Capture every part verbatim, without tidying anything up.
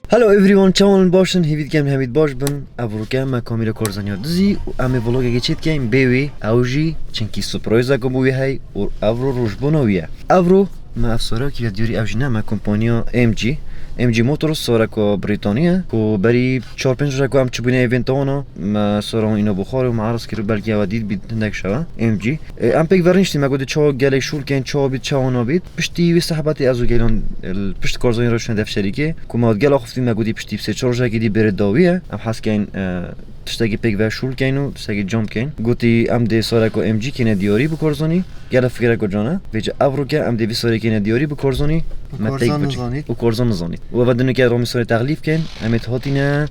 Hello everyone, çawan baş in? Hêvî dikim hemî baş bin. Evroke me Kamîla Korzaniya dizî û em ê vlogekê çê dikeyn bê wî, ew jî çinkî surprîzeke bû wî hey û evro rojbûna wî ye. Evro me ev sare kiriye diyarî, ew jî ne me kompaniya M G, M G Motors, sareka Brîtanî ye ku berî çar pênc roja ku em çûbûne evênta wana, me sara wan îna bi xwarê û me eraz kir û belkî ew dît bît hindek şev e. M G. E, em pêk ve rûniştîn, me gotî çawa gelek şûl kên, çawa bît, çawa nabît. Piştî wî sehbetê ez û Geylan, e, pişt Korzanî re şûne dev şerîkê. Ku me gel axuftî, me gotî piştî sê çar rojekî dî bêrê dawî ye. Em hez keyn, e, tiştekî pêk ve şûl keyn û tiştekî cam keyn. Gotî em dê sareka M G kêne diyarî bi Korzanî. Gele fikireke can e. Vêca evroke em dê vî sarê kêne diyarî bi Korzanî. Bi Me pêk Korzan bicî. nizanît. Û Korzan nizanît. Û eve dinûke romî sarê texlîf kên. Em ê hatîne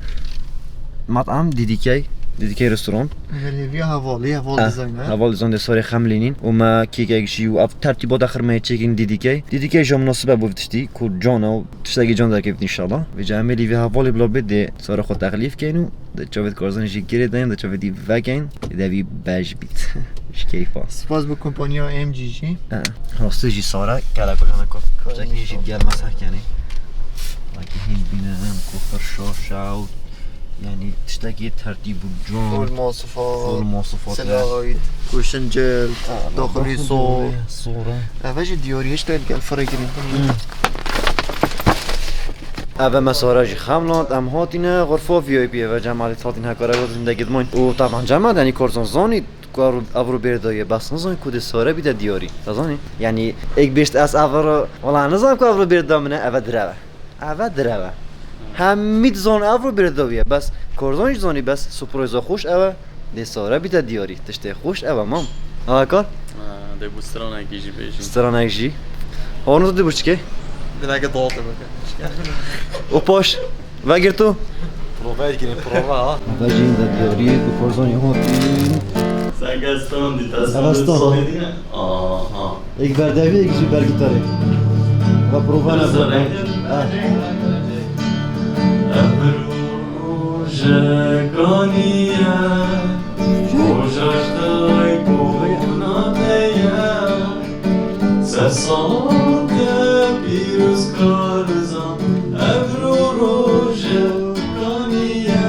Mat'am D D K, D D K Restoran. Ev hêviya hevalî, heval Ha, dizayne. Heval dizayne sarê xemlînîn. Û me kêkek jî û ev tertîbata xirmeyê çêkîn D D K. D D K jî minasib e bo vê tiştî, ku can e û tiştekî can derkevît înşallah. Vêca em ê lîvê hevalê bila bê dê sarê xwe texlîf keyn û dê çavê Korzanî jî girê deyin, dê çavê dî vekeyn, dê vî beş bît. Ji keyfa. Spas bo kompaniya M G jî. Ha, rastî jî sare, kele Korzanî ko. Tiştekî jî gel me ser kenê. Wekî hîn bîne, em ku xir şaş e û Yani tiştekî tertîb û can. Full mosifat. Full mosifat, Silahayî, kuştin cil, Ha, daxilî bak, sor. Sor, ha. Eve jî diyarî hişte gel firê girî. Eve me sara jî xemland, em hatîne xurfa V I P, eve Cemalî hatîn hekare gotin de gidmoyn. Û taban Cemal, yani Korzan zanî, ku evro, evro bêrê daye, bes nizanî ku dê sare bîte diyarî. Te zanî? Yani, êk bêşt ez evro, wala nizanî ku evro bêrê da min e, eve direve. Eve direve. Hemî dizan evro bêrê da wî ye. Bes Korzan jî zanî, bes surprîza xweş ev e. Dê sare bîte diyarî. Tiştê xweş ev e, mam. Ha, kar? Ha, dê bû stranekî jî bêjî. Stranek jî. Hanu dê bû çikê? Dileke dawate bike. Û paş, vegir tu. Prova etkinê, prova, ha. Eve jî de diyarî, bi Korzan jî hatî. Sen gel stand, Eve stand. Aha. Êk berdevî, êk jî ber gîtarê. Va provana. Ber gîtarê. Ha. Evro rojek aniye, roja ji dayik bûna te ye. Ser sala te pîroz Karzan, evro rojek aniye.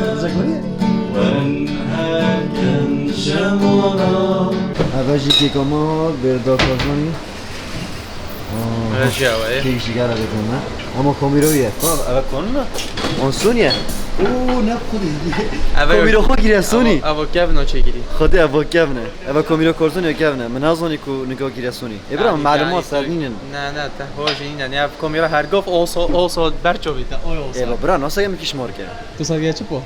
Werin her ken şemala. Eve jî kêka me, bêrê da Korzanî. Aa, Eve jî ew e. Kêk jî gera dikene. Ama kamîra ye. Ha, eve kanun e. An Sony ye. Oo, ne xwedî. Eve Kamîra xwe gire Sony. Eva, eva kevna çêkirî. Xwedî eva kevne. Eva kamîra Korzanî kevne. Min nezanî ku nika gire Sony. E, bira, yani, maluma yani, ser nînin. Ne, ne, te hojî nîne. Ya kamîra her gaf olsa, olsa berçavî te, oy olsa. E, bira, nasıl yemek iş marke? Tu saviye çi po?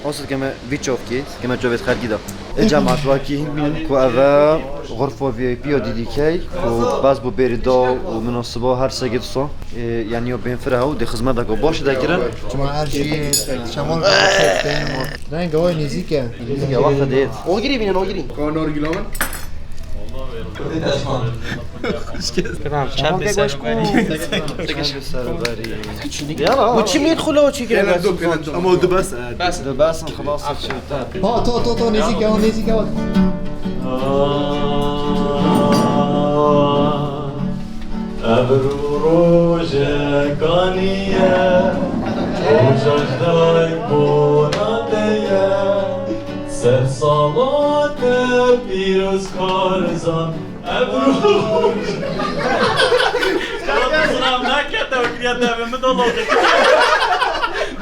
Asıl keme vî çavkî, keme çavêt xerkî da. E, cemaat, wekî hîn bînin ku eve xurfa V I P ya D D K, ku bes bo bêrî da û minasiba her sê gê disa, e, yani ya bên fire hew dê xizmeteke baş de kirin. Çima her jî Şemal Rengê wê nêzîk e. Nêzîk e, wexta dêt. Ogirî bînin, ogirî. Ka nargîla min? Tamam, çend bir serverî. Yala. Bu çi mêt xula o çi kire? Ama o dibes e. Bes. Dibes, xelas. Ha, to, to, to, nêzîk e, nêzîk e. Evro rojek aniye, roja ji dayik bona te ye. Ser sala te pîroz Karzan, evro roj. Sınav nakete, o kiriya devimi de olacak.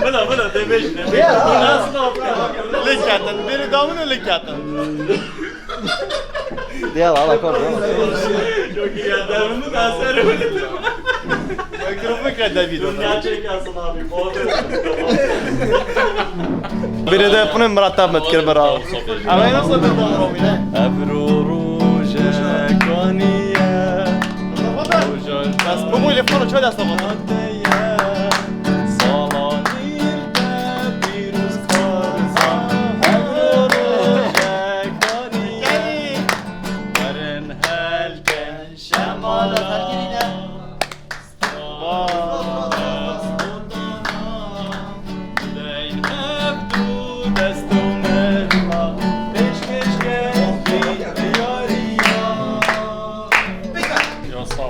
Bila, bila, demiş, demiş. Bu nasıl oldu? Link atın, biri damını link atın. Diye valla korkma. Çok iyi ya, devamını da sen öyle. Mikrofon kadar bir. Gerçek yazsın abi, muhabbet. Biri de bunu Murat abi kir bera. Ama nasıl bir davranmıyor? Evro roje kaniye. Bas, bu böyle falan şöyle aslında. Salanîr te pîroz Karzan, evro roje kaniye. Werin helken şemala. Deyn hevdu dest û merma, pêşkêşkên diyariya.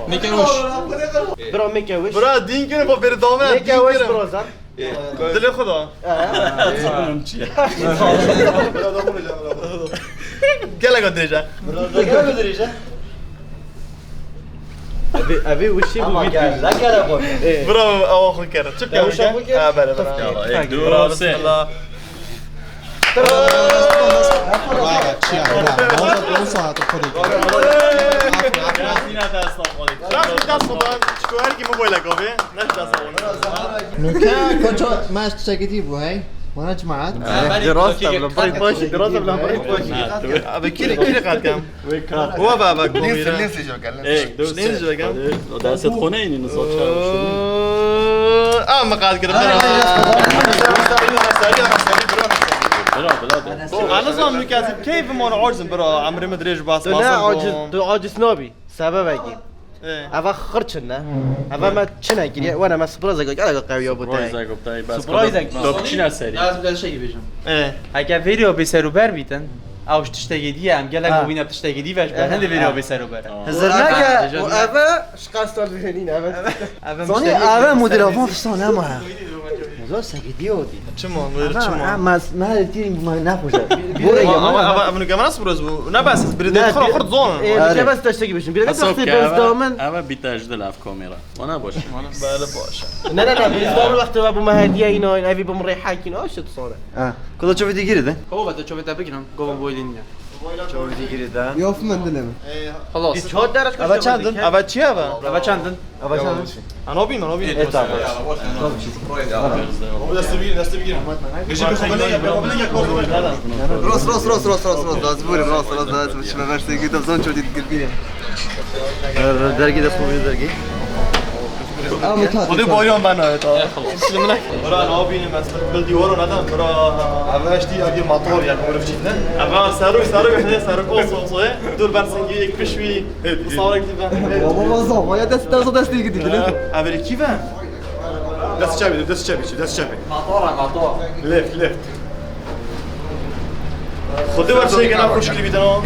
Neke hoş. Bira, meke hoş. Bira, din kere, bak, beri dame. Meke hoş, bira, zan. Dilê xwe da. Gelek dirêj e. Gelek dirêj e. Evê, evê wişî bû. Ama gel, la gel abi. Bravo, awa xwe kere. Çi kere? Wişa xwe kere. Ha, bere, bere. Yalla, ek, du, bravo, sê. Bismillah. Bravo, çiya, bravo. Bravo, bravo, saat xwe de. Yine ders almadık. Nasıl ders almadık? Şu her kim bu böyle kovi? Nasıl ders almadık? Nuke, koço, maç çekidi bu, hey. Mana cemaat. Dirasa bile, bırak baş, dirasa bile, bırak baş. Abi, kiri, kiri katkan. Wê kat. Wa baba, komî re. Lênsê jo gel. Ê, dur, lênsê jo gel. O derset xwe neyni, nisa çar. Aa, me qal kir. Bira, bira, bira. Ana zam nûk ez keyfim wan acizim, bira. Emrê me dirêj bas, tu ne aciz, tu aciz nabî. Sebebekî. Ê. Eva xirçin ne. Eva me çi nekiriye? Wene me surprizeke gelek qewiya bû te. Surprizeke bû te. Surprizeke. Top çîne serî. Ez bir şey bêjim. Ê. Heke vêrî bê ser û ber bîtin. Ew ji tiştekê dî ye, em gelek Ha. bîne bi tiştekê dî ve ji ber Ha. hindê vêrî Ha. bê ser û ber e. Hizir Ha. neke, Ha. û eve şikasta li hênîn, eve. Eve Zanî, müşteriyê eve ki mudira ser van fiştan nema ya. Zor sekê dî o dî. Çima, wêr Eve, çima? ha, mas, me her tî me ne xuje. Bore Ama, ama, ama, ama, nasıl burası bu? Ne ben siz? Biri de Ne, xora bir- xort zon. E, bir Hadi. kere bas tiştekî bêjim. Bir de Esok wextê ki, bez eve, damin. eve bîte ji dil ev kamera. Wana baş. Bele baş. Ne, ne, ne, biz damin wextê we bûme hediye înan, evî bim rêhekîn, o şit sore. Ha. Kuda çovê dî girî de? Kova te çovê te bigirin, govên boylîn ya. Çovê dî girî de. Yof mendilê min. Xelas. Ava çendin? Ava çi ava? Ava çendin? Ava çendin? Ano bin, ano bin. E, tamam. Destê bigîrin, destê bigîrin. Ros, ros, ros, ros, ros, ros. Lazim bûrim, ros, ros, lazim. Çime versê gidip zon çodî dikir bîne. Dergi de xwe dergi. Ama tat. Xwedê boriyan ben ayet ha. Bira, nabînim ez bil dîwaro nedim. Bira, ev eştî ev motor ya, mirov çît ne. Ev seru, seru, seru, seru, kos, kos, e. Dur ben sengî ek pişwî. Musawrek dibe. Baba, baba, ya dest, dest, dest gidiyor. Ev kî ve? Dest çebi, dest çebi, dest çebi. Motor, motor. Left, left. Xwedê wer çêke na xweşkirî bîtin o.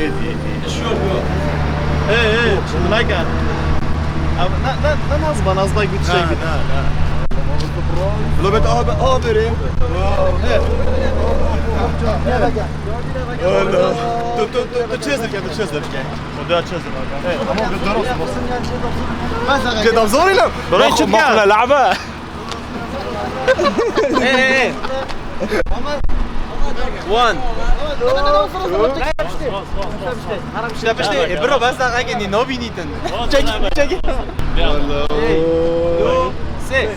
Ê, ê, çi nake. Ev, ne, ne, ne naz ba, naz ba gî çêke. Lo bet abi, abi re. Ê. Öyle. Tu, tu, tu, tu çêz dike, tu çêz dike. Xwedê çêz dike. Ê, ama bir dur olsun, olsun. Cedam zor ile. Bırak, çık ya. La'be. Hey, hey, hey. One. Pişte, pişte. E, bro, bas daha gel, ne nobinitin. Çek, çek. Hey, two, six.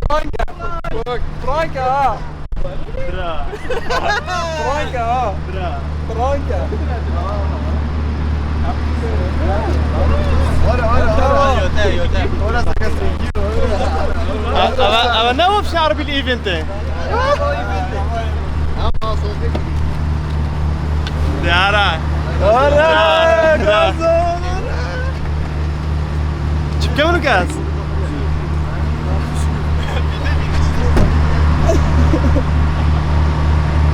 Prank, prank, prank, ha. Bra. Franka ha. Bra. Franka. Ora, ora, ora. Yote, yote. Ora, Ava, ava ne waf şar bil evente. Diara. Ora, Bra. Gazo. Çi bikevin kes?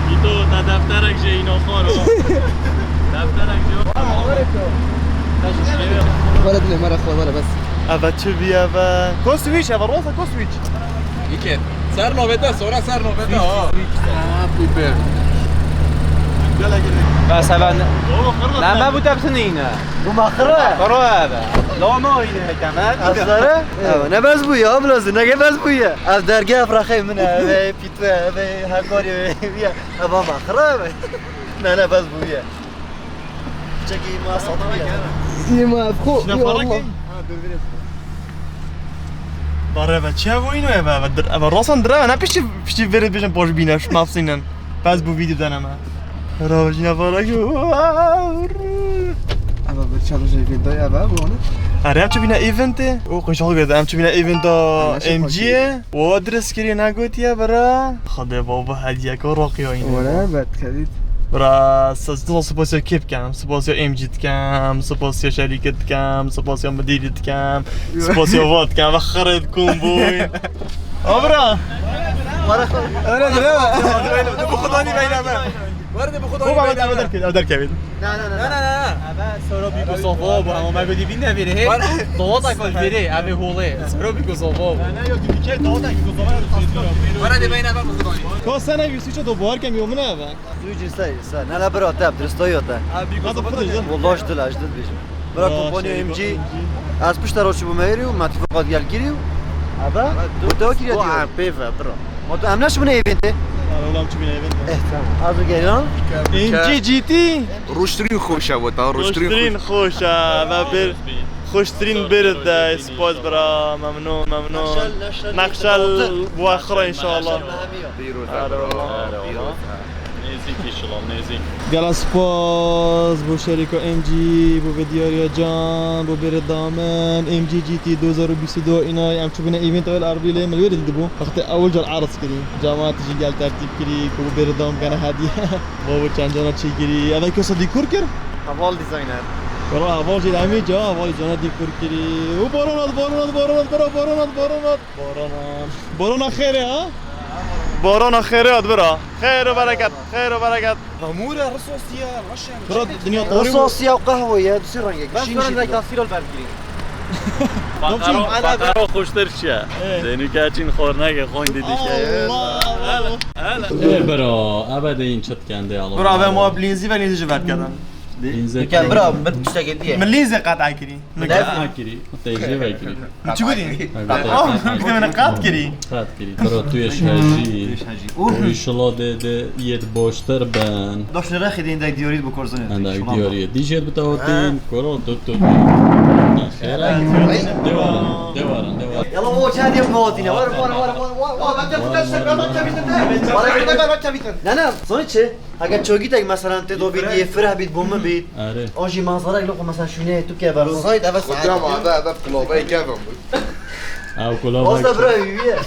Vîto, te defterek jê îno xor o. Defterek jê. Were dilê me re xwe, were bes. Eve çi bî eve? Ko switch, eve rosa ko switch. Îkê. Ser nobete, sonra ser nobete ha. Ha, pîper. Bes eve ne, ne me bû te bitinîne. Bu maxire. Maxire eve. Lama yine hekeme. Asları? Eve ne bez bu ya, ablası, ne ke bez bu ya. Ev dergi efraxê min e, eve pîtve, eve her karî, eve ya. Eve maxire eve. Ne, ne bez bu ya. Çekî ma sadık ya. Îma ev xo, Şuna ya para Allah. Ki? Ha, dur biraz. Bare ve çe bu ino eve, eve dir-, eve rosan dire, ne pişti, pişti verit bejin boş bine, şu mafsinen. Pez bu video deneme. Rojina para ki. Ama bir çalışa event ya, ben bu onu. Are, em çi bine evente? O, kışal geldi, em çi bine eventa M G. O adres kiri ne gotiye bira. Xwedê baba hediyeka roqiya yine. Wala, bet kedît. Bira, siz spasiya kê bikem? Spasiya M G dikem, spasiya şerîkê dikem, spasiya mudirî dikem, spasiya va dikem, ve xirê dikum bûyn. Abra. Öyle değil mi? Bu kadar değil, ben. Were de bi xwe Baba, dawî ev derkevin, ev derkevin. Na, na, na, na, na. Eve sero bîko sofa bû, ama me gotî bîn de vêrê. Were. Dawata kol vêrê, eve holê. Sero bîko sofa bû. Na, na, yo, tu dikey dawata bîko sofa. Were de beyne eve bi xwe dawî. Ka sene yüz üç do buhar kem yo min eve. Suyu cinsa, cinsa. Ne la bira te, Abdülüstay yo te. Abi, Nasıl bu diyeceğim? Vallahi ajdil, ajdil bêjim. Bira Aa, kompanya şey, M G. M G. Ez pişta roçi bu meyri, ma tifaqat gel giriyor. Abi, bu da kiriyor diyor. Pê ve, bira. Ma tu em neş bine evinde. Ya, oğlum, çi bine evinde. Eh, tamam. Az gel lan. M G G T. Ruştrin xoşa bu ta, ruştrin Ruştrin xoş. Xoşa, ve bir Xweştirîn bir de, spas bira, memnûn, memnûn. Nexşel, Nexşel, Nexşel, bu axira inşallah. Pîroz e, Are bira, Allah. Pîroz e. Nêzîk inşallah, nêzîk. Gela spas bo şerîka M G, bo vê diyariya can, bo bêrê damen, M G G T du hezar û bîst û du înay, em çûbûne event ewil erbî lê min wê didibû. Wextê ewil car erz kirî. Cemaat jî gel tertîb kirî, ku bo bêrê dam bikene hediye. Babo çend cana çêkirî. Eve kesa dîkor kir? Heval designer. Bro, heval jî demî ca, heval cana dîkor kirî. Û baron hat, baron hat, baron hat, bro, baron hat, baron hat. Baron hat. Barona xêrê ha? Barona xêrê hat bira. Xêr û bereket, xêr û bereket. Hamûre risosiye, reşe. Bro, dinya tarî. Risosiye û qehwe ye, du sê rengek. Ben şîn sonra şîn. Kafir ol bergirî. Pataro, pataro xweştir çi ye? Ê. Zênûke çîn xorneke xon didî ke. Allah, Allah. Hele, hele. Ê, bira, eve de în çi dikende ya? Bira, eve ma bi lînzî ve lînzî ji ver dikeden. Lînzê Dike, bira, min tiştekê diye. Min lînzê qet'a kirî. Qet'a kirî, tê jê vekirî. Min çi gotî? Qet'a kirî. Ah, min qet kirî. Qet kirî. Bira, tu yê şehjî. Û inşallah de, de yê baştir ben. Doşnere xidîn de diyarî bu korzun. Endek diyarî. Dîjêt bi tawatîn, koro tu tu. Xêre. Dewaran, dewaran, dewaran. Yala o çadiye mawatine. Var, var, var, var, var. Var, var, var, var, var. Ne, ne, sonra çi? Eger çogîtek mesela tê do bît, yê fireh bît, bo min bît. Are. O jî manzarek loko mesela şûneyê tu ke ber. Zayt eve saet. Hocam, eve, eve kulobeyê kevin bû. Ew kulobek. Wasta bira hüviye.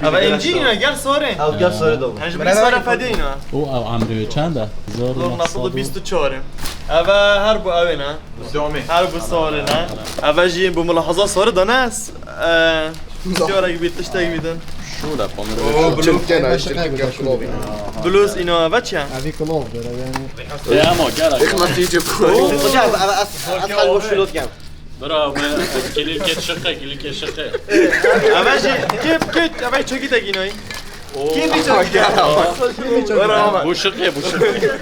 Eve M G yine gel sore. Ew gel sore do. Her ji bir sore fedeyna. O ev emri çend e? Zor nasıl bîst û çar. Eve her bu evine. Her bu sore ne. Eve jî bu mulahaza sore da ne. Eee, Siyara gibi, tiştek gibi din. Şûle pamir. Oo, çimkena, işte, çimkena kulobî. Blues ino eve çi? Evi kulov, böyle yani. Ya ama gel. Hocam, eve, eve, eve, eve, eve, eve, eve, Bira, me kilîlkê şiqe, kilîlkê şiqe. Eve jî kêp, kêp, eve çekî de gînayî. Oo. Kêp bir çekî de. Bira, bu şiqe, bu şiqe.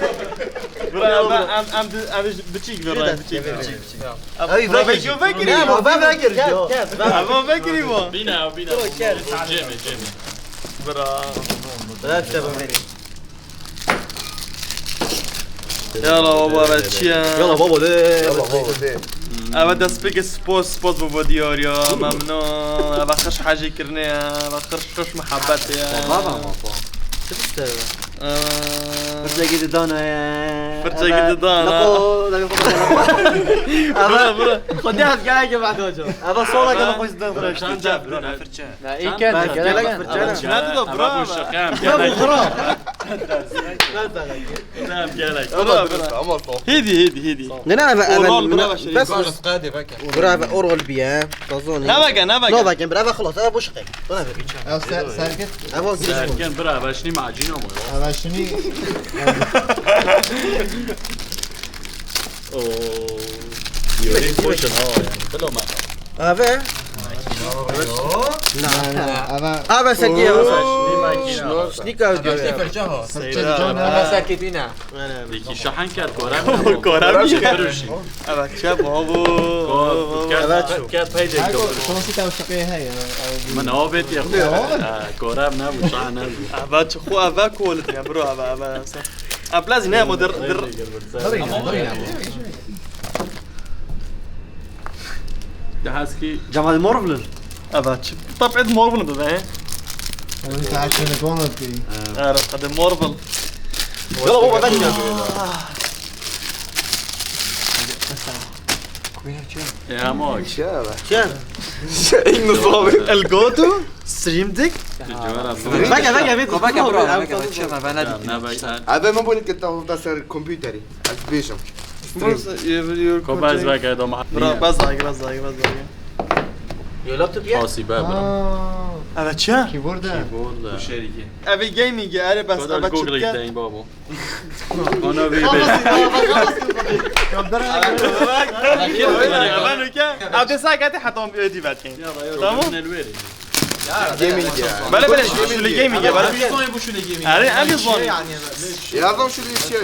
Bira, eve, em, em, em biçîk bira, biçîk, biçîk. Ev vekir. Vekir. Ne, bu vekir. Gel, gel. Ev vekir bu. Bîne, bîne. Cemê, cemê. Bira. Bira, işte bu vekir. Yala baba, eve çi ye? Yala baba de. Yala baba de. Eve destpêkê spas, spas baba diyar ya. Memnun. Eve xweş hecî kirine ye. Eve xweş, xweş muhabbet ye. Baba, baba. Çi biste? Ee, Firçekî didana ye. Firçekî didana. Laqo, laqo. Bura, bura. Xwedê ez gelek eve hocam. Eve sola gel xwe didin. Çend cevdin? Firçe. Ne, iyi geldi, gelek firçe. Çine dida bura. Bu şaka. Ne bu bura? Tamam, gelek. Ama bura, bura. Ama sağ. Hêdî, hêdî, hêdî. Ne, ne, eve, eve, Orol, bura bes. Bura qadê veke. Bura eve Orol biye. Tazoni. Ne veke, ne veke. Ne veke, bura eve xelas, eve bu şaka. Buna ver. Ya ser, serket. Eve giriş. Serken bura, eve şinî macîn ama. Eve şinî. Oo. Diyoruz koşun ha yani. Bilo ma. Eve. Na, na, eve. Eve serkê ya. Şinî makîna. Şinî ka diyor. Seyda. Eve serkê dîna. Peki şahan ket, Korem ne bu? Korem ne? Eve çe babo. Eve ço. Ket peyde. Şansî tevşiqê heye. Min avêt ya. Korem ne bu, şahan ne bu? Eve çi xo eve kolit ya bro, eve, eve. Ablazî ne, ama dir, dir. De heskî. Cemal Morvlin. Evet, çi? Tabet Morvlin bibe, he? Onun saatini konuldu. Ara, hadi Morvl. Yala baba, ben ya. Ya ama. Şey abi. Şey. Şey, nasıl abi? El Godu. Stream Deck. Veke, veke, veke, veke, bro, veke, veke, çema, ben ne dikim? Abi, ben bunu gittim, da ser kompüteri. Ez bêjim. Ko bez veke doma. Bro, bez veke, bez veke, bez veke. Yo, laptop ye? Hasîbe bira. Aa, Eve çi? Keyboard e. Keyboard e. Ev gaming e, erê bes Kadar eve Google çiftke. Dayın babo. Bana bir ver. Ev de sakete hetam ödî verken. Tamam. Gaming ya. Bele bele şu gaming ya. Bele. Erê, em zon. Ya, ben şu bir şey.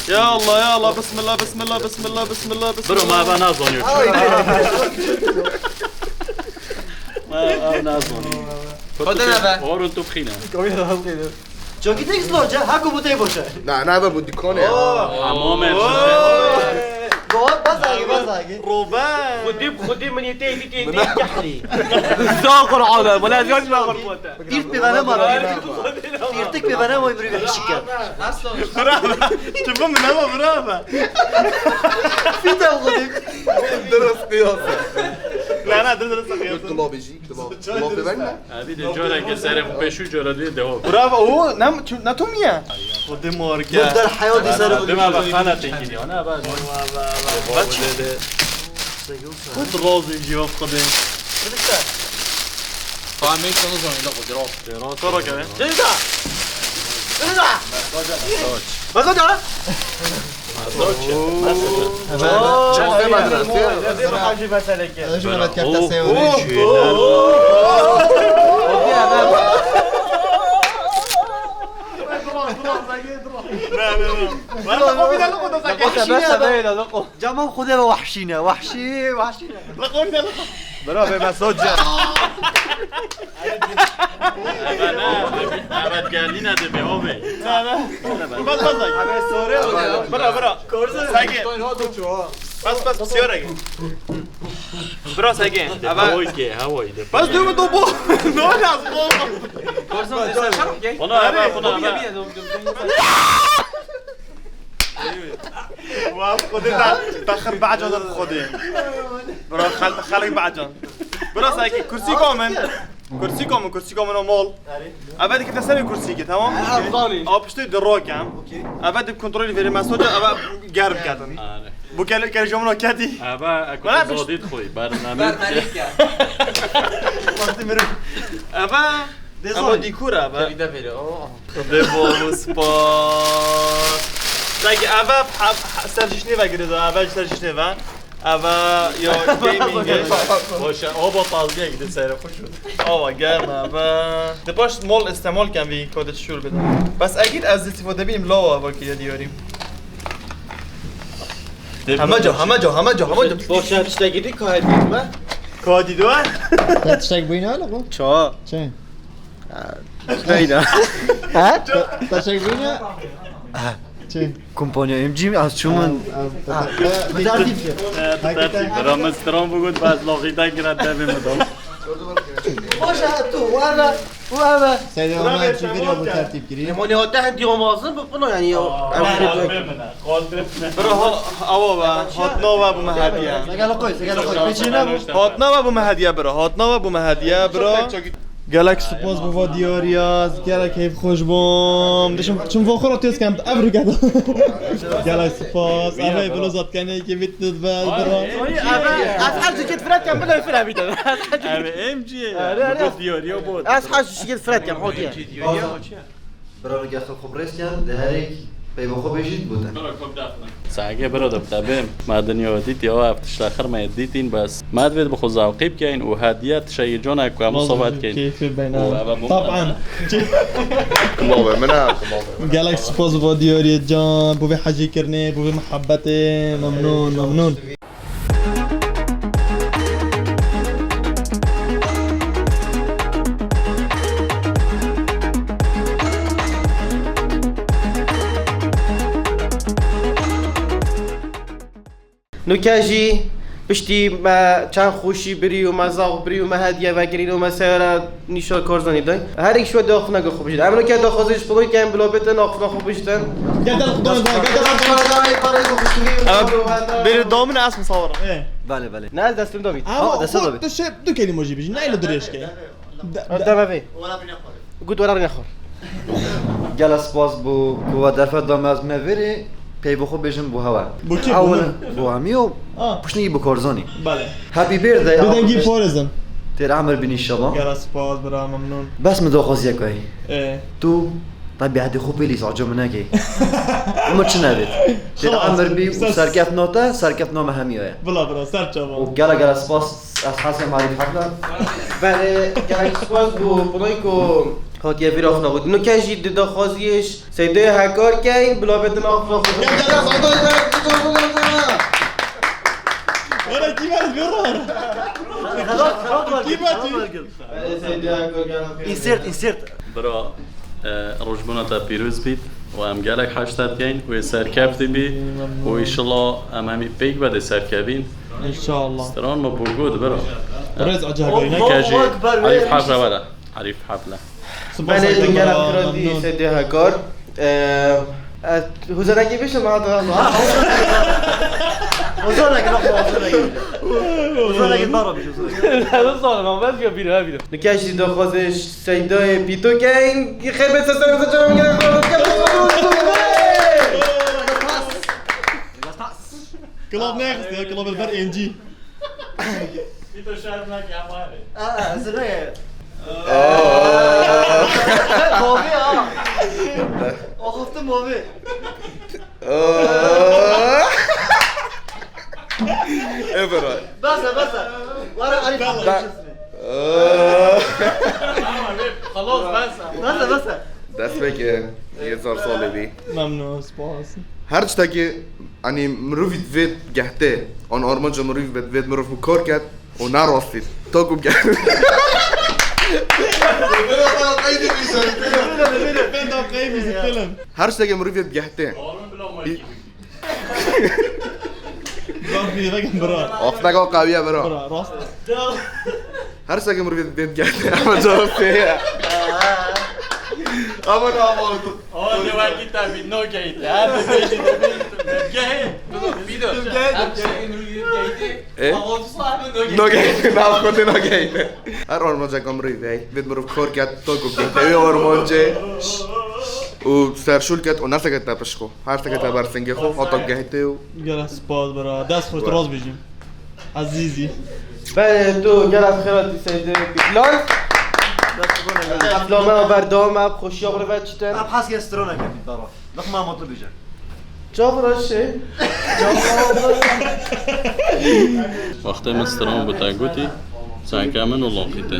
Ya Allah, ya Allah, bismillah, bismillah, bismillah, bismillah, bismillah. Bro, ma ben nazon yok. Ma ben nazon. Xwedê nebe. Orun tu bixîne. Çokî tek zor ce, ha ku bu tey boşe. Na, na, bu dükkan ya. Hamam. Gohat bazagi, bazagi. Robe. Xwedê, xwedê min yê tey, tey, tey, tey, kehrî. Za Qur'an, wala ziyad la Qur'an. Îrt pêvene ma bî. Îrtik pêvene ma bî vê hişike. Bravo. Tu bu min ama bravo. Fîte xwedê. Dirist qiyas e. Na, na, dirist qiyas. Yok, dolabê jî, dolab-, dolabê ben ne? Abi de cara ke serê xwe pêşû cara dê deho. Bravo, o ne, ne tu niye? Xwedê marke. Bu der heyatê serê xwe. Dima be xana tekî ya, ne be. Bak. Kut razî ji waf Xwedê. Tamam, ben sana sonra da koyacağım. Kara kere. Deniz ha. Deniz ha. Bak o da. Çavdê medrese. Hacî meseleke. Hacî meseleke. Caman Xwedê ve wahşî ne, wahşî, wahşî ne. Bira, vê mesaj ya. Evet, geldi ne de be abi. Bas, bas, bas. Abi, sorry. Bira, bira. Sakin. Bas, bas, sigara gel. Bira, sakin. Abi. Havoy ki, havoy de. Bas, dövme topu. Ne olacağız? Ona abi, buna abi. Waf, Xwedê te, te xir be'can bi Xwedê. Bira, xel-, xelk be'can. Bira, sakin, kursîka min. Kursîka min, kursîka min o mol. Eve dikete serê kursîkê, tamam? Eve piştê di rokem. Eve di kontrolî verê mesoca, eve germ kedin. Bu kele, kele jomno kedi. Eve, ekû zodî dixwî, bername. Bername. Eve, ama dîkûr eve. Xwedê bavê spas. Peki, eve, ev, ev, ser jişnê ve girêdo, eve ser jişnê ve. Eve ya gaming. Boşa, o bo tazgeh gidin seyre xweş. Ava germ eve. De baş mol istemol ken vî kode şûr bide. Bes egîd ez istifade bînim lawa eve ki ya diyarî. Heme ca, heme ca, heme ca, heme ca. Boşa tiştekî dî ka hediye me. Ka dî do? Te tiştek bûyî ne lo? Ça? Çi? Neydi? Ha? Te, te çek bûyî ne? Çi? Kompanya M G mi? Az çûmin. Bi tertîb ki. Hakikaten. Bira min stran bigot, bes laxî te kira devê min da. Boş e, tu, were, were. Seyda Ömer çi vira bu tertîb kiri? Limoni hate hentî omazin bi pino yani ya. Bira ha, awa ve, hatna ve bu me hediye. Segel koy, segel koy. Peçine bu. Hatna ve bu me hediye bira, hatna ve bu me hediye bira. Gelek spas bo va diyariya, ez gelek heyf xweş bûm. Dişim, çim vo xwe ra têz kem, ev rû geda. Gelek spas. Ev ey bilo zatkenê ki bitnit be, bira. Ez her ceket fret kem, bilo fret bîte. Ev M G. Erê, erê. Bu diyariya bu. Ez her ceket fret kem, hodiye. Bira rû gexil xwe birêz ken, di herêk peyva xwe bêjît gotin. Saegê bira de te bêm. Me dinya dîtî, ew ev tişta xir me dîtîn, bes me divêt bi xwe zewqî bikeyn û hediye tişeyê cona ku em sohbet keyn. Keyfê beyna. Taban. Kumavê min e, kumavê min. Gelek spas bo diyariyê can, bo vê hecîkirinê, bo vê muhebbetê. Memnûn, memnûn. Nuke jî piştî me çend xweşî birî û me zax birî û me hediye vegirîn û me seyara nîşa Karzanî dayîn. Her yek şû daxivna xwe bijîn. Em nuke daxwazî ji Xwedê ken bila bêtin, daxivna xwe bijîtin. Gel, gel, Xwedê, gel, gel, gel. Bêrê damin ez misawir. Belê, belê. Ne ez destim Davîd. Ha, destê Davîd. Tu şey, du kelîme jî bijî. Ne ile dirêj key. Deme vê. Gut wala rine xor. Gela spas bo ku we derfet da me ez me verê, pey bo xwe bêjim bo hewe. Bo kî? Bo Ewil min? Bo hemî û Ah. piştî bo Korzanî. Belê. Happy birthday, Bi dengî Avrupa'yı. Forezin. Têr emir bin inşallah. Gela spas, bira, memnun. Bes mi daxwaziyek heye. Ee. Tu, tabi hadi xwe pêlî saco min nekey. Umur çi nebit. Têr Xelas. Emir bî û Ses- serkeft nate, serkeft name hemî ye. Bila, bira, ser çava. Û gela, gela spas, ez hesem Arif Hafla. Belê, gelek spas bo Pinoy ku hatiye vîra xwe nexwe. Nuke jî di daxwaziyê Seydê Hekar keyn, bila bêtin axna xwe. Gel, gel, gel, gel, gel, gel, gel, gel. Were kî ver, ver. Kî ver, kî? Insert, insert. Bira, e, rojbûna te pîroz bît û em gelek heşta dikeyn û wê serkeftî bî û înşallah em hemî pêk ve dê serkevîn. İnşallah. Stran me bo god, bira. Rêz acayip. Nuke jî Allahu Ekber, Arif Hafla were. Arif Hafla. Spas Belê, Hafla, tu gelek bira, pira dî, memnun. Seydê Hekar. Ee, e, Huzanekî bişim ha, tamam. Huzanekî, bak, Huzanekî. Huzanekî, baro bişim, Huzanekî. Ne zalim, ama ben diyor biri, ha, biri. Nikeş jî daxwazê Seydayê Pîto keyn. Xêr bê, ser serê xwe, canım, gelek spas. Club next ya, club ber M G. Pîto şerm nake, ama hadi. Aa, hazır ne? Aa. Mavi ha. O hafta mavi. Aa. E, bira. Basa, basa. Wara Ali Tamam. Tamam. Aa. Tamam, abi, xelas, basa. Basa, basa. Dest pêkê, yê zor salê bî. Memnun, spas. Her tiştekî, hani, mirovî divê gehtê, an armanca mirovî divê, divê mirov bi kar ket, û ne rastî. Ta ku bi gehtê. Her tiştekî mirovî bi gehtê. Zaf bir yemek bira. Afneka qawiye bira. Bira, rast. Her tiştekî mirovî divê gehtê. Ama cevap şey ya. Ama ne yapalım? Ama ne vakit tabii, no gate. Her bir şey de bir gate. Bir de. Her bir şey de bir gate. E? Ama otuz saat no gate. No gate. Ne yapalım, no gate. Her armancek mirov vê. Vê mirov kar ket, to ku gehtê wê armancê. Û serşûl ket û neseket te pişt xwe. Her seket te ber singê xwe, hata gehtê û Gelek spas bira. Dest xweş, rast bêjim. Ezîzî. Belê, tu gelek xêr hatî Seydê Pîklan. Dest xwe ne gelek. Eflame berdewam e, xweşiya xwe ve çitin. Em hez ke strona kevî, baba. Bak, ma mutlu bêje. Çav reşê. Wextê min stran bi te gotî, çenke min û loqî te.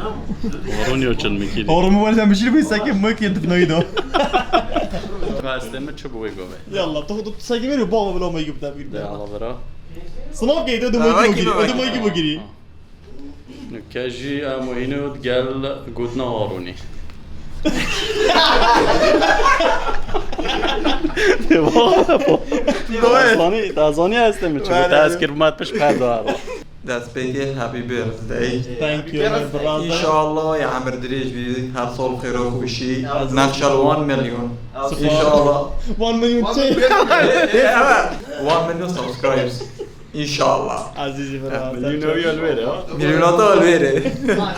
Horûn yo çil mikî dî. Horûn wele te mişîr bî, sekê mik yê difnayî da. Xwestê min çi bi wê govê. Yallah, tu, tu sekê wê baba bila mayî bi te bîr. De Allah bira. Sınav keydi, ödü mayî bugiri. Ödü mayî bugiri. Nuke jî em û hînê û digel gotina Harûnî. Te zanî, te zanî ez te min çi got, te ez kir bi me pişt perda. Destpêkê happy birthday. Thank you, my brother. Înşallah ya emir dirêj bî, her sal xêr û xweşî. Nexşel one million. Înşallah. One million çi? Evet. One million subscribers. Înşallah. Azîzî bira. Milyonata li wêre, ha? Milyonata li wêre.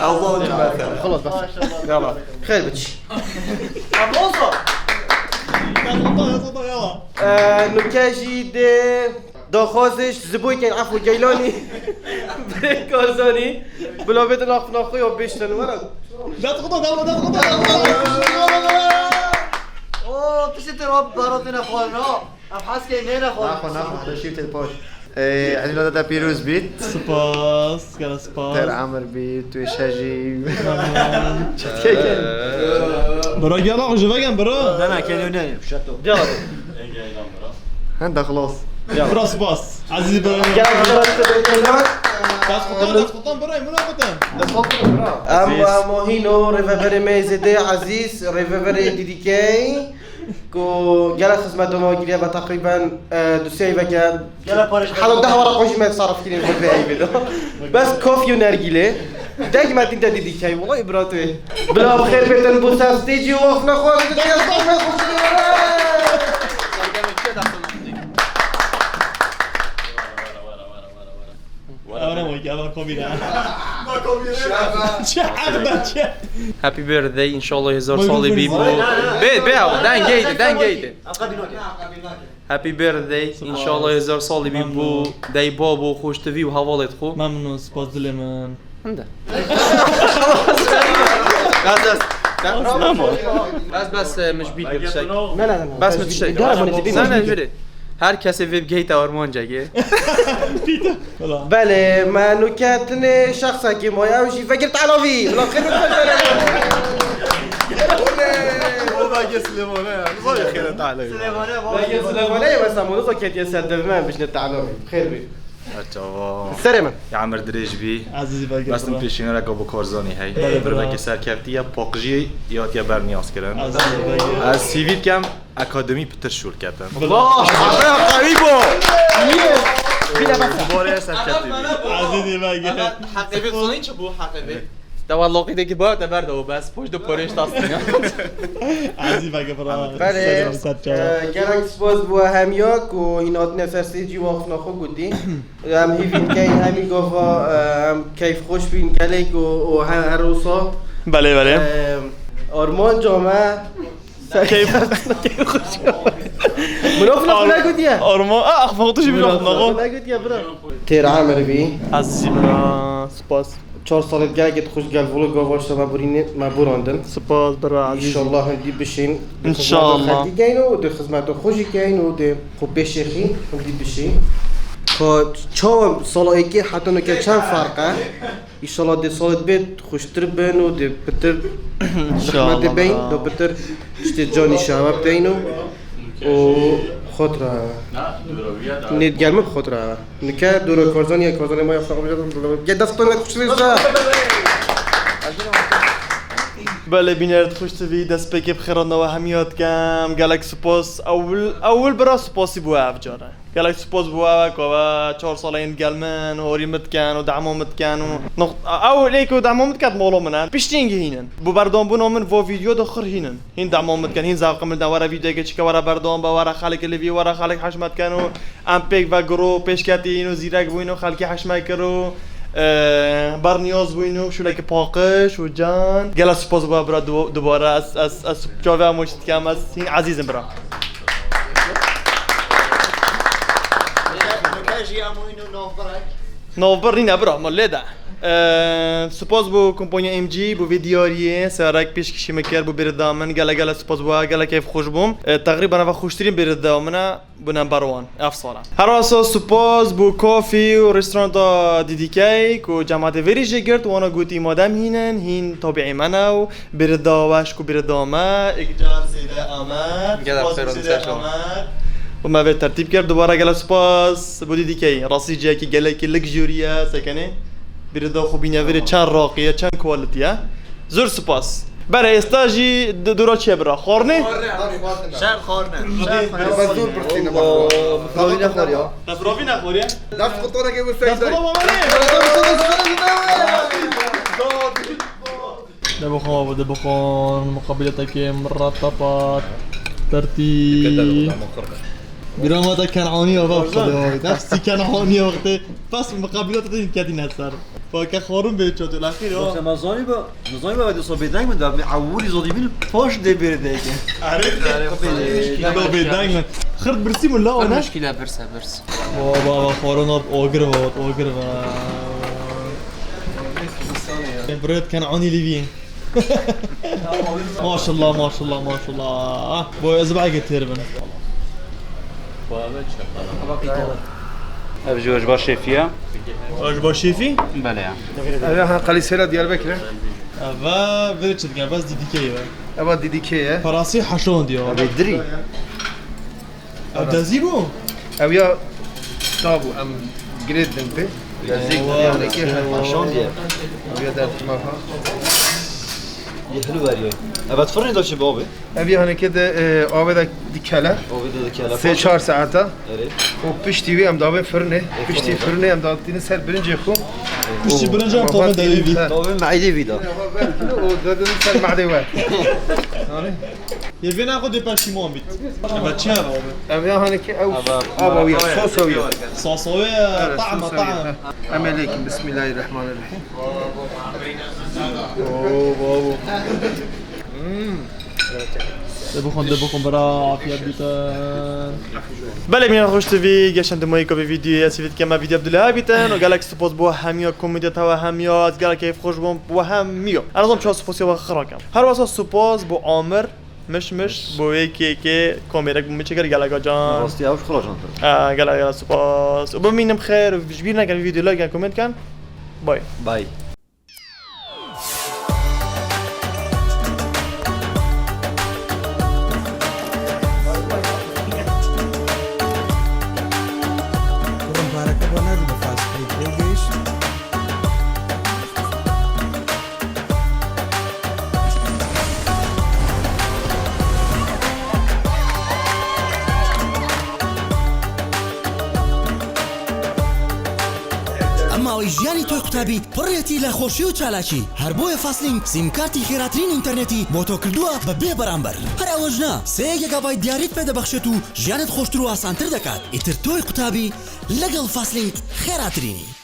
Ew zan çi bes e. Xelas, bes. Yala. Xêr biçî. Ablonsa. Ee, nuke jî dê daxwazê ji Ziboyê keyn, efû Geylanî. Birê Karzanî. Bila bêtin axiftina xwe ya bêştin were. Dat xuda, dat xuda, dat xuda. Oo, piştî te rab baratine xwarina. Em hez key nêne xwe. Naxwe, naxwe, hada şîv tê paş. Ey, Elîna dede pîroz bît. Spas, gera spas. Ter emir bî, tu şe jî. Çetkeke. Bira, gel, bak, ji vegen, bira. Ne, ne, keliyo ne, şeto. Gel. Hende xelas. Bira, spas. Aziz bira. Gel, bira, spas. Das kutan, das kutan, bira, mına kutan. Das kutan, bira. Em, em, hîno, rêveberê me zêde Aziz, rêveberê D D K. Ku gelek xizmeta me kiriye ve teqrîben, e, du sê eyveke. Gelek parê ji helo deh were qojî me sarif kirîn xwe vê eyvê de. Bes kofî û nergîlê. Deng me tîn te dîdî key, wela îbratê. Bila bi xêr bêtin bo ser stêcî û axiftina xwe. Ew ne wekî, ew komî ne. Happy birthday, inşallah hezar salî bî bû. Bê, bê, ew, dengê de, dengê de. Happy birthday, inşallah hezar salî bî bû. Dey babo, xweştivî û hevalê xwe. Memnun, spas dilê min. Hinde. Bes, bes. Bes, bes, e, min ji bîr kir şey. Ne, ne, ne, ne. Bes min tiştek. Ne, ne, ne, ne. Her kesê vê bigeyte armancekê. Belê, me nûke tinê şexsekî maye, ew jî vegir telavî. Bila xêr bikir. O belge Silêmane ya. Nizam ya xêr telavî. Belge Silêmane ye, mesela, min nizam ketiye ser devime, bijne telavî. Xêr bî. Her çawa. Serê min. Ya emir dirêj bî. Ezîzî belge. Bes min pêşînereka bi Korzanî hey. Belê, bira. Birdekî serkeftiye, paqijî ya tiye berniyaz kirin. Ezîzî belge. Ez C V dikem. Akademî pitir şûl ketin. Vah! Qewî bû! Bîle bes. Ji bo rê serketî bî. Ezîzî belge. Heqê vê sonî çi bû heqê vê? Te wa loqî de ki ba te berda û bes. Poş de porêş tasîna. Ezîzî belge bira. Belê. Ser, ser çawa. E, gelek spas bo hemiya ku hîn hatine ser stêcî û axiftina xwe gotî. Em hîvî dikeyn hemî gava, e, em keyfxweş bîn gelek û, û he-, her wisa. Belê, belê. E, armanca me Keyf. Min o fina fina gotiye. Arma, a, axfa tu jî min o fina go. Fina gotiye, bira. Têr emir bî. Ezîzî bira, spas. Çar salê gelek dixwîst gel volo gava şema burîne, me burandin. Spas bira, ezîzî. Înşallah hindî bişîn. Înşallah. Xelkî geyn û di xizmeta xwe jî geyn û di xwe pêşê xîn hindî bişîn. Ka çawa sala êkê heta nuke çend ferq e? Înşallah dê salê dibê xweştir bin û dê pitir zehmetê beyn, dê pitir tiştê canî şehwe biteyn û, û xotira. Nê gel min xotira. Nike dûro Korzanî ye, Korzanê ma ye, xwe bije. Gel dest xwe xweştir. Belê bîner xweştivî, destpêkê bi xêr re nava hemiya dikem. Gelek spas. Ewil, ewil bira spasî bû ev care. Gelek spas bo ew ku ew çar sala yên digel min û horî min dikin û dema min dikin û noq-, ew lê ku dema min diket mala min e. Piştî hingî hîn in. Bo berdanbûna min vo vîdeo de xir hîn in. Hîn dema min dikin, hîn zewqê min didin were vîdeoyeke çike were berdan be, were xelkê li vî, were xelk hişme dikin û em pêk ve giro pêşketîn û zîrek bûyn û xelkê hişme kir û, e, berniyaz bûyn û şûlekî paqij û can. Gelek spas bo bira du-, dubare ez, ez, ez çavê em wişt dikim, ez hîn ezîz im bira. Navbir nîne bira, ma lê de. Eee, spas bo kompanya M G, bo vê diyariyê, serek pêşkişî min kir, bo bêrida min, gelek gelek spas bo, gelek keyf xweş bûm. Eee, teqrîben eva xweştirîn bêrida min e, bo number one, ev sala. Her wisa spas bo kafî û restoranta D D K, ku cemaetê verî jê girt, wana gotî madem hîn in, hîn tabiî me ne û Bêrida weş ku bêrida me, êk car zêde Amed. Gelek spas xêr zêde olsun, Amed. Û me vê tertîb kir. Dubare gelek spas bo D D K. Rastî cihekî gelekî luxury ye, sekenê. Bêrida xwe bîne vêrê çend raqî ye, çend quality ye. Zor spas. Bere êsta jî di dûra çi ye bira? Xwarinê? Şer xwarine. Şer xwarine. Bes zor birtîne bexwe. Mifirovî nexwariya. Mifirovî nexwariye. Dest qutanekê bu Dest secde. Qutan baba. Debixwe, debixwe, muqabiletekê miratapat, tertîb. Bîra me te Kenanî ya, bak, Xwedê. Nefsî Kenanî ya, wextê bes muqabilete te ketîne ser. Fake xwarin bê çotê, laqîr ya. Yoksa me zanî be, me zanî be, wê dîsa bêdeng min, de me ewilî zodî bîn, paş dê bêrê deyke. Erê, erê, bêdeng min. Xird birsî min la, o ne? Muşkile birse, birse. Baba, baba, xwarin ot, ogir ve, ot, ogir ve. Birêt Kenanî lîvî. Maşallah, maşallah, maşallah. Bo ez belge têr bin. Ev ji we ji ba şêfî ye? Ev ji ba şêfî? Belê ya. Ev ya ha Qelîsêra Diyarbekir e. Eva vê çi dike? Bes D D K ye. Eva D D K ye. Parasî heşon diyor. Ev dirî. Ev dezî bû? Ev ya da bû, em girêt din pê. Dezî, ewa, yanekê, ewa, heşon diye. Ev ya derdikima ha. Yê hilû veriyor. Evet, fırını da çi bî abi? Ev ya hanekê de, e, avê de dikele. Avê de dikele. Sê çar saeta. Evet. O piştî wî em davê firnê. E, piştî firnê de. Firnê em datînin ser birincê xwe. Piştî birinca em tavê devê vî. Tavê meydê vî da. O dedin ser madê we. Yê vê naxwe dê perşîmon bît. Eva çi ya abi? Ev ya hani ki ev ava ya, sos ev ya. Sasawê Evet, ta'ma sos ev ya. ta'ma. Emeleykum, bismillahirrahmanirrahim. Oo babo. De bixwin, de bixwin, bira afiyet bîtin. Belê mîna xweş T V, geşen di mayîka vê vîdyoyê, ez hêvî dikim me vîdyo bi dilê bîtin û gelek spas bo hemiya komedya te we hemiya, ez gelek keyf xweş bûm bo hemiya. Ez nizam çawa spasiya we xira kem. Her wesa spas bo Amir, Miş Miş, bo wê kêkê komêrek bo min çêkir geleka can. Rastî ew ji xwe re can. Aa, gelek gelek spas. Û bimînin bi xêr, ji bîr nekin vîdyo like, comment ken. Bye. Bye. کوڕم پارەکە بۆ ناگری بە فاست فود بۆ گەیشت. ئەم ماوەی ژیانی تۆی قوتابی پڕێتی لە خۆشی و چالاکی. هەر بۆیە فاسلینگ سیمکارتی خێراترین ئینتەرنێتی بۆ تۆ کردووە بە بێ بەرامبەر. هەر ئەوەش نا، سێ گێگابایت دیاریت پێ دەبەخشێت و ژیانت خۆشتر و ئاسانتر دەکات. ئیتر تۆی قوتابی لەگەڵ فاسلینگ خێراترینی.